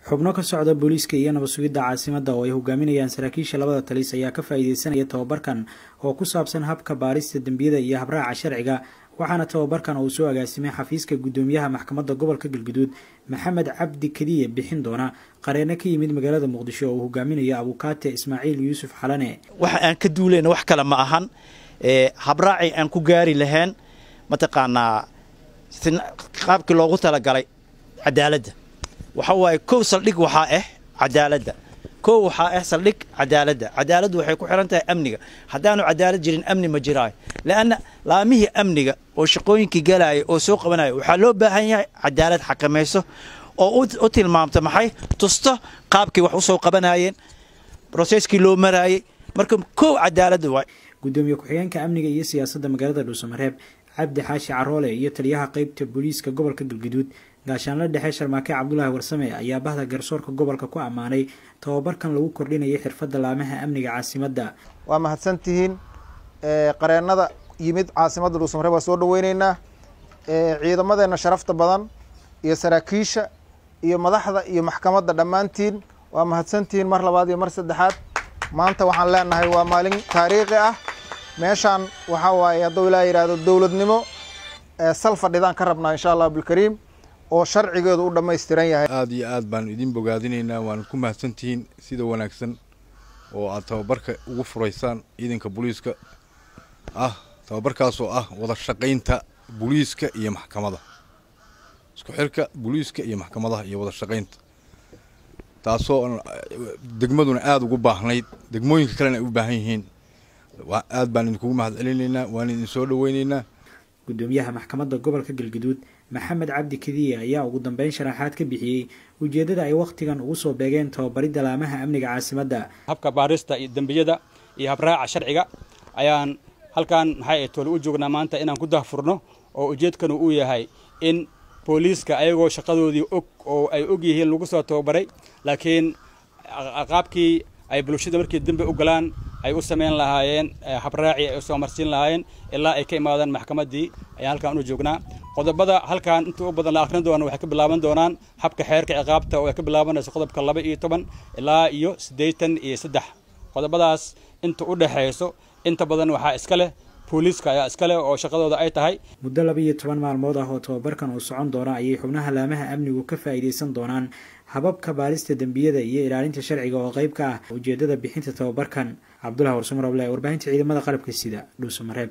Xubno ka socda booliiska iyo nabad sugidda caasimadda oo ay hogaaminayaan saraakiisha labada talis ayaa ka faa'iideysanaya tababarkan oo ku saabsan habka baarista dembiyada iyo habraaca sharciga, waxaana tababarkan uu soo agaasimay xafiiska guddoomiyaha maxkamadda gobolka Galguduud Maxamed Cabdi Kadiye bixin doona qareeno ka yimid magaalada Muqdisho oo uu hogaaminayo abukaate Ismaaciil Yuusuf Xalane. Waxa aan ka duulayna wax kale ma ahan, habraaci aan ku gaari lahayn mataqaanaa qaabkii loogu talagalay cadaaladda. Waxa waaye kow saldhig waxaa ah cadaaladda, kow waxaa ah saldhig cadaaladda. Cadaaladdu waxay ku xiran tahay amniga. Haddaanu cadaalad jirin amni ma jiraayo, leanna laamihii amniga oo shaqooyinkii galaaya oo soo qabanaya waxaa loo baahan yahay cadaalad xakamayso oo u tilmaamto, maxay tusto qaabkii wax usoo qabanayeen, broseskii loo maraayey. Marka kow cadaaladda waay. Gudoomiye ku-xigeenka amniga iyo siyaasadda magaalada Dhuusamareeb Cabdi Xaashi Caroole iyo taliyaha qeybta booliiska gobolka Galguduud Gaashaanle Dhexe Sharmaake Cabdulaahi Warsame ayaa bahda garsoorka gobolka ku ammaanay tababarkan lagu kordhinayay xirfadda laamaha amniga caasimadda. Waa mahadsantihiin qareennada yimid caasimadda Dhuusamareeb, waa soo dhaweyneynaa ciidamadeenna sharafta badan iyo saraakiisha iyo madaxda iyo maxkamadda dhammaantiin waa mahadsantihiin mar labaad iyo mar saddexaad. Maanta waxaan leenahay waa maalin taariikhi ah. Meeshaan waxaa waaye hadduu ilaa yidhaahdo dowladnimo sal fadhidaan ka rabnaa insha Allah bilkariim oo sharcigeedu u dhammaystiran yahay. Aada iyo aad baanu idin bogaadinaynaa, waana ku mahadsantihiin sida wanaagsan oo aad tababarka ugu furaysaan ciidanka booliiska ah, tababarkaasoo ah wada shaqaynta booliiska iyo maxkamada, isku xirka booliiska iyo maxkamadaha iyo wada shaqaynta, taasoo degmaduna aada ugu baahnayd, degmooyinka kalena ay u baahan yihiin. Aad baan idinkugu mahad celinaynaa, waan idin soo dhaweynaynaa. Gudoomiyaha maxkamadda gobolka Galguduud Maxamed Cabdi Kadiye ayaa ugu dambeyn sharaxaad ka bixiyey ujeeddada ay wakhtigan ugu soo beegeen tababaridda laamaha amniga caasimadda. Habka baarista iyo dembiyada iyo habraaca sharciga ayaan halkan maxay ay toole u joognaa maanta inaan ku dahfurno, oo ujeedkanu uu yahay in booliiska ayagoo shaqadoodii og oo ay og yihiin lagu soo tababaray, laakiin qaabkii ay bulshada markii dembi u galaan ay u samayn lahaayeen, habraaci ay u soo marsiin lahaayeen ilaa ay ka imaadaan maxkamaddii ayaan halkaan u joognaa. Qodobada halkaan inta u badan la akhrin doono waxay ka bilaaban doonaan habka xeerka ciqaabta oo ay ka bilaabanayso qodobka 12 ilaa iyo 83. Qodobadaas inta u dhexayso inta badan waxaa iska leh booliiska ayaa iska leh oo shaqadooda ay tahay. Muddo 12 maalmood ah oo tababarkan uu socon doona ayay xubnaha laamaha amnigu ka faa'iidaysan doonaan hababka baarista dembiyada iyo ilaalinta sharciga oo qayb ka ah ujeeddada bixinta tababarkan. Cabdulahi Warsamo Roble, warbaahinta ciidamada qalabka sida, Dhuusamareeb.